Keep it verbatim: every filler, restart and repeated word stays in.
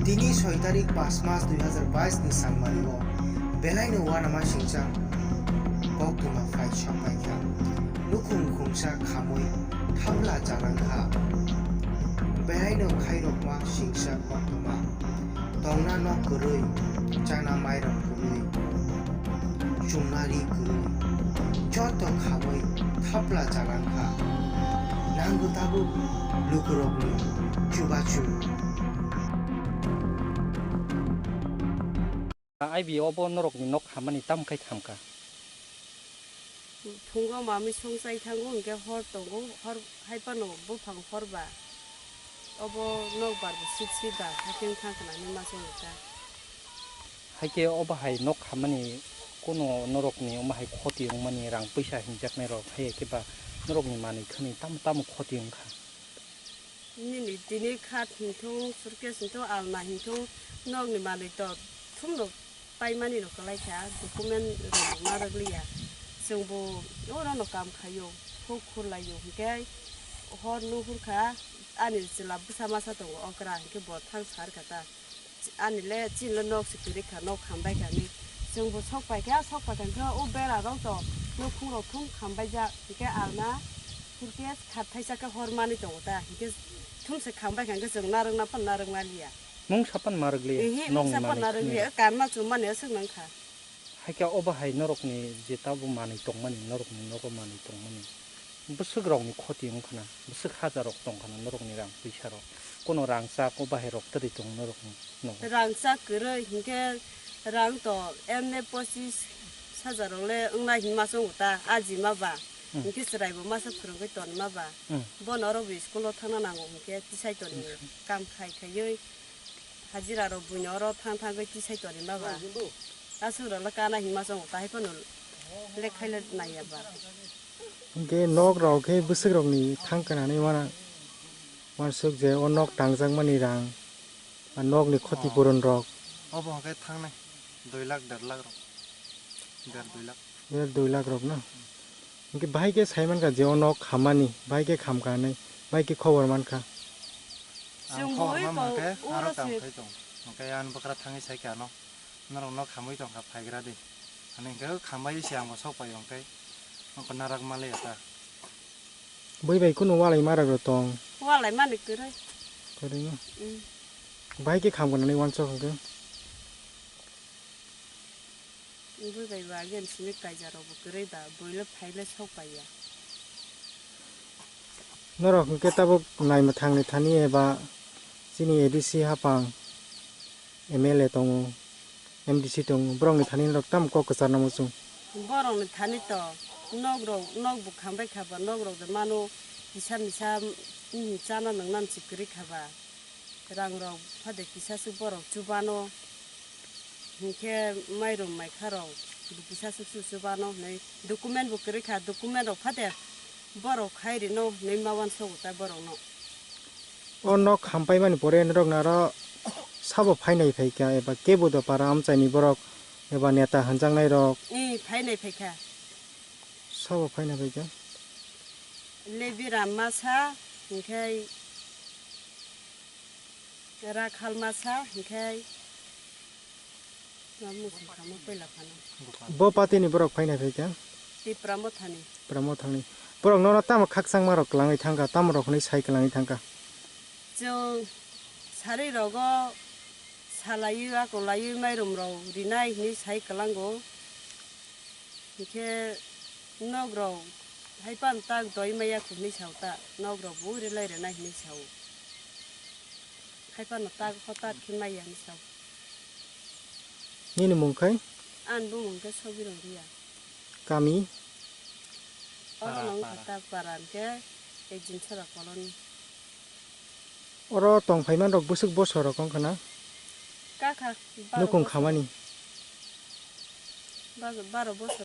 Tini soi tarik pas mas dui hazar bais ni sangmani o belai no uanama singcha koktwma phai sokpai kha. Nukhung khungsa khamwi thapla chalang kha. Belai no khairokma singcha koktwma. Tongna nok kwrwi, chana mairum kwrwi, chumna ri kwrwi, joto khamwi thapla chalang kha. Nango tabuk lukurokni chubachu. Aibi obo norokni nok khamani tamo khai khamkha? Phungo mami songchai thango, hinkhe hor tongo, hor hai phano buphang hor ba. Obo nokbar bo sik sik ba, hakhe wngkha khna hinwi ma chwng kha. Haikhe obo hai nok khamani kuno norokni omo hai khoti wngmani rang puisa hinjaknai rok, hai khe ba norokni manwi khani tamo tamo khoti wngkha? Nini tini khat hinthung, suitcase hinthung, alna hinthung, nokni manwi to thumno paimani no kwlai kha, document rok ma rwk liya. Chwngbo orono kam khaio, huk khurlaio, hinkhe hor nuhur kha, ani chwla bwsa masa tongo okra, hinkhe bo thang sar kha ta. Ani le chini le nok se kwrwi kha, nok khambai kha hinwi. Chwngbo sok pai kha, sok pai kha, hinkhe o bera rok to nukhung rok thum khambai jak, hinkhe alna, hinkhe khat thaisa khe hor manwi tongo ta, hinkhe thum se khambai kha, hinkhe chwng narwk na phano narwk man liya. Mungsa phano narwk liya, ehe, nokni mungsa phano manwi narwk khwnwi liya, rok. Kanma chumani aswk nang kha. Haikhe obo hai norokni je tabuk manwi tongmani, norokni nogo manwi tongmani, bwswk rokni khoti wngkhana, bwswk hajar rok tongkhana norokni rang puisa rok, kono rangchak obo hai rok twrwi tongo norokni nogo? Rangchak kwrwi hinkhe rang to emne pochis hajar rok le wngnai hinma chwng ta, ajima ba. Hmm. Hinkhe chwraibo masa phwrwngwi tonima ba. Hmm. Bono oro bo school o thangna nango hinkhe tisai toni. Hmm. Kam khai khaiwi. Hajira rok buino oro thang thang khe tisai toni ma ba. Aswk rok le kana hinma chwng ta hai phano lekha le naiya ba. Hinkhe nok rok khe bwswk rokni thang khnani wana, wansuk je o nok tangjak mani rang, a nok ni khoti. Oh. Puron rok. Obo hwnkhe thangnai dui lakh der lakh rok. Der dui lakh. Der dui lakh rok na? Hinkhe bahai khe sai mankha je o nok khamani, bahai khe khamkha hinwi, bahai khe khobor mankha. Ang chwng khobor ui ma ko mankhe uro aro kam se khai tong. Hinkhe ani bwkra thangwi sai kha ano, norok nok khamwi tongkha phaigra di. Ani hinkhe khambai se ang bo sok pai hinkhe, nokho narak ma le ya ta. Bui bai kunu walai ma rok tong. Walai mani kwrwi. Kwrwi no? Mm. Bahai khe khamkha hinwi wansuk hinkhe. Bui bai ba again simi kaija rok bo kwrwi ba, bui le phai le sok pai ya. Norok hwnkhe tabuk naimwthangni thani eba chini A D C hapang M L A tongo, M D C tongo, borokni thani norok tamo kok kwcharna muchung? Borokni thani to nok rok, nok bo khambai kha ba, nok rok de mano kisa misa, mm, chana nangna se kwrwi kha ba. Rang rok phade kisa swk borok chubano, hinkhe mairum maikha rok kisa swk swk chubano hinwi document bo kwrwi kha, document rok phade borok khai rino hinwi ma uansogo ta borok no. O nok khampaimani pore norok naro sabo phainai phaikha eba kebo do para amchaini borok eba neta hwnjaknai rok? Ee, phainai phaikha. Sabo phaina phaikha? Lebiram masa, hinkhe Rakhal masa, hinkhe ma muchung kamo puila phano. Bo party ni borok phaina phaikha? Tipra Mothani. Tipra Mothani. Borok nono tamo khakchangma rok kwlangwi thangkha, tamo rok hwnwi sai kwlangwi thangkha? Chwng sarwi rogo salaiwi, akolaiwi mairum rok rinai hwnwi sai kwlango. Hinkhe nok rok hai phano tak doi maya kho hinwi sao ta, nok rok bo rilai rwnai hinwi sao. Hai phano tak hotat khe maya hinwi sao. Nini mung khai? Ani bumung khe Sobirong Riya. Kami? Oro no wngkha ta para hinkhe Ekjinchara colony. Oro tong phaiman rok bwswk bosor rok wngkha na? Kakha baro bosor. Nukung khamani? Baro, baro bosor.